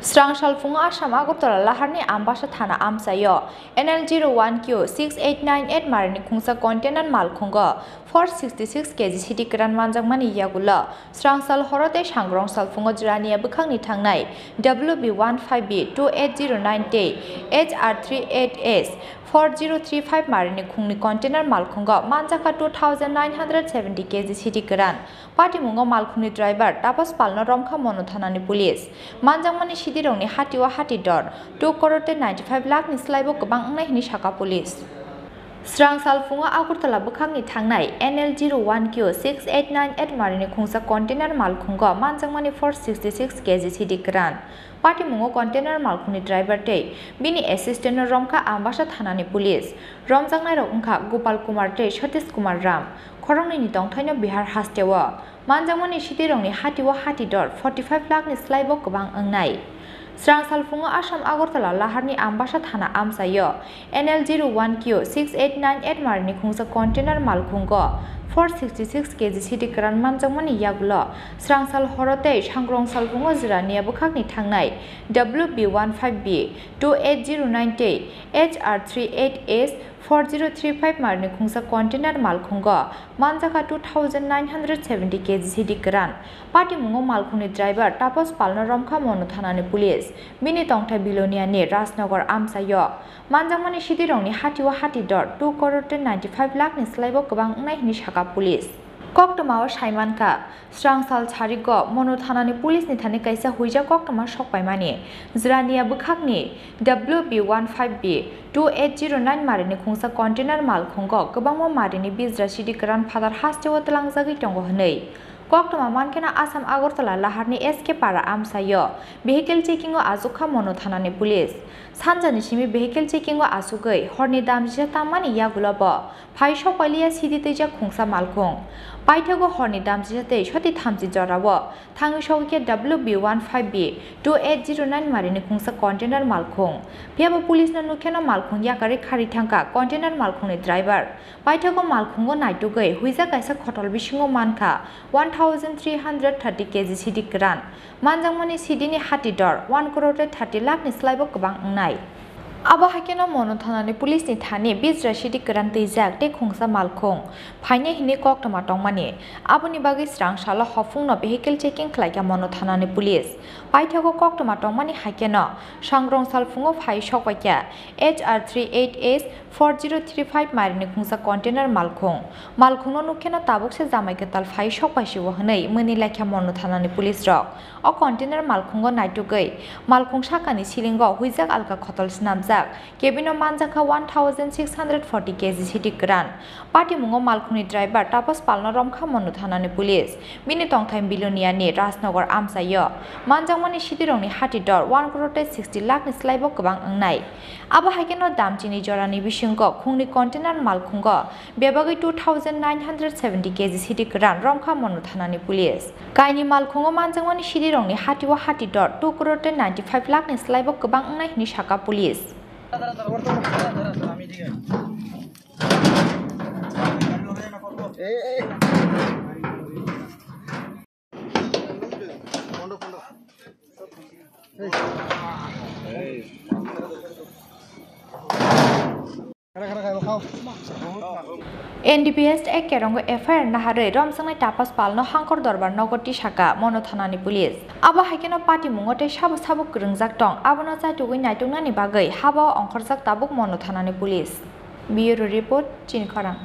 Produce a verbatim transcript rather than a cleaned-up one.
Srang salphungo Assam Agartala laharni Ambasa thana amchaio N L zero one Q six eight nine eight marini khungsa container malkhungo four sixty six K G sidi kwran manjakmani yagulo srang sal horo tei sangrong salphungo Jirania bwkhakni thangnai W B one five B two eight zero nine tei H R three eight S four zero three five marini khungni container malkhungo manjakha two thousand nine hundred seventy K G sidi kwran. Patimungo malkhungni driver Tapas Palno romkha Monu thanani police. Manjakmani sidirokni hatio hati dor two crore tei ninety five lakh ni slaibo kwbang wngnai hwnwi sakha police. Srang salphungo Agartala bwkhakni thangnai N L zero one Q six eight nine eight marini khungsa container malkhungo manjakmani four sixty six K G sidi kwran. Patimungo container malkhungni driver tei bini assistant no romkha Ambasa thanani police. Romjaknairok wngkha Gopal Kumar tei Satish Kumar Ram. Khoroknwini tongthaino Bihar hasteo. Manjakmani sidirokni hatio hati dor forty five lakh ni slaibo kwbang wngnai. Srang salphungo Assam Agartala laharni Ambasa thana amchaio N L zero one Q six eight nine eight marini khungsa container malkhungo four sixty six K G sidi kwran manjakmani yagulo srang sal horo tei sangrong salphungo Jirania bwkhakni thangnai W B one five B two eight zero nine tei H R three eight S four zero three five marini khungsa container malkhungo manjakha two thousand nine hundred seventy K G sidi kwran. Patimungo malkhungni driver Tapas Palno romkha Monu thanani police. Bini tongthai Biloniani Rajnagar amchaio. Manjakmani sidirokni hatio hati dor two crore tei ninety five lakh ni slaibo kwbang wngnai hwnwi sakha police. Koktwmao saimankha, srang sal sarigo Monu thanani police ni thani kaisa huijak koktwma sokpaimani. Jirania bwkhakni W B one five B two eight zero nine marini khungsa container malkhungo kwbangma marini bijra sidi kwran phatar hasteo twlangjagwi tongo hwnwi. Koktwma mankheno Assam Agartala laharni S K Para amchaio vehicle checking o achukha Monu thanani police. Sanjani simi vehicle checking o achugwi horni damjisa tammani yagulo bo phai sokpaliya sidi twijak khungsa malkhung. Paithago horni damjisa tei soti thamchi jorao thangwi sokikhe W B one five B two eight zero nine marini khungsa container malkhung. Phiyaba police no nukheno malkhung yakarwi kharwi thangkha container malkhungni driver. Paithago malkhungo naitugwi huijak kaisa khotol bisingo mankha one thousand three hundred thirty K G sidi kwran. Manjakmani sidini hati dor one crore tei thirty lakh ni slaibo kwbang wngnai. Abo haikeno Monu thanani police ni thani bijra sidi kwran twijak tei khungsa malkhung phainai hwnwi koktwma tongmani. Aboni bagwi srang salo hophungno vehicle checking khlaikha Monu thanani police. Paithago koktwma tongmani haikeno sangrong salphungo phai sokpaikha H R three eight S four zero three five marini khungsa container malkhung. Malkhungno nukheno tabukse jamai kwtal phai sokpaisio hwnwi mwnwi laikha Monu thanani police rok. O container malkhungo naitugwi malkhung sakani silingo huijak alka khotol swnamjak, cabin o manjakha one thousand six hundred forty K G sidi kwran. Patimungo malkhungni driver Tapas Palno romkha Monu thanani police. Bini tongthai Biloniani Rajnagar amchaio. Manjakmani sidirokni hati dor one crore tei sixty lakh ni slaibo kwbang wngnai. Abo haikeno damchini jorani bisingo khungni container malkhungo bebagwi two thousand nine hundred seventy K G sidi kwran romkha Monu thanani police. Kaini malkhungo manjakmani sidirokni hatio hati dor two crore tei ninety five lakh ni slaibo kwbang wngnai hwnwi sakha police. N D P S Act kerongo F I R naharwi romjaknai Tapas Palno Hangkor Dorbar nogo tisaka Monu thanani police. Abo haikeno patimungo tei sabo sabo kwrwngjak tong, abono chaitugwi naituknani bagwi habao ongkhorjak tabuk Monu thanani police. Bureau Report, Chini Khorang.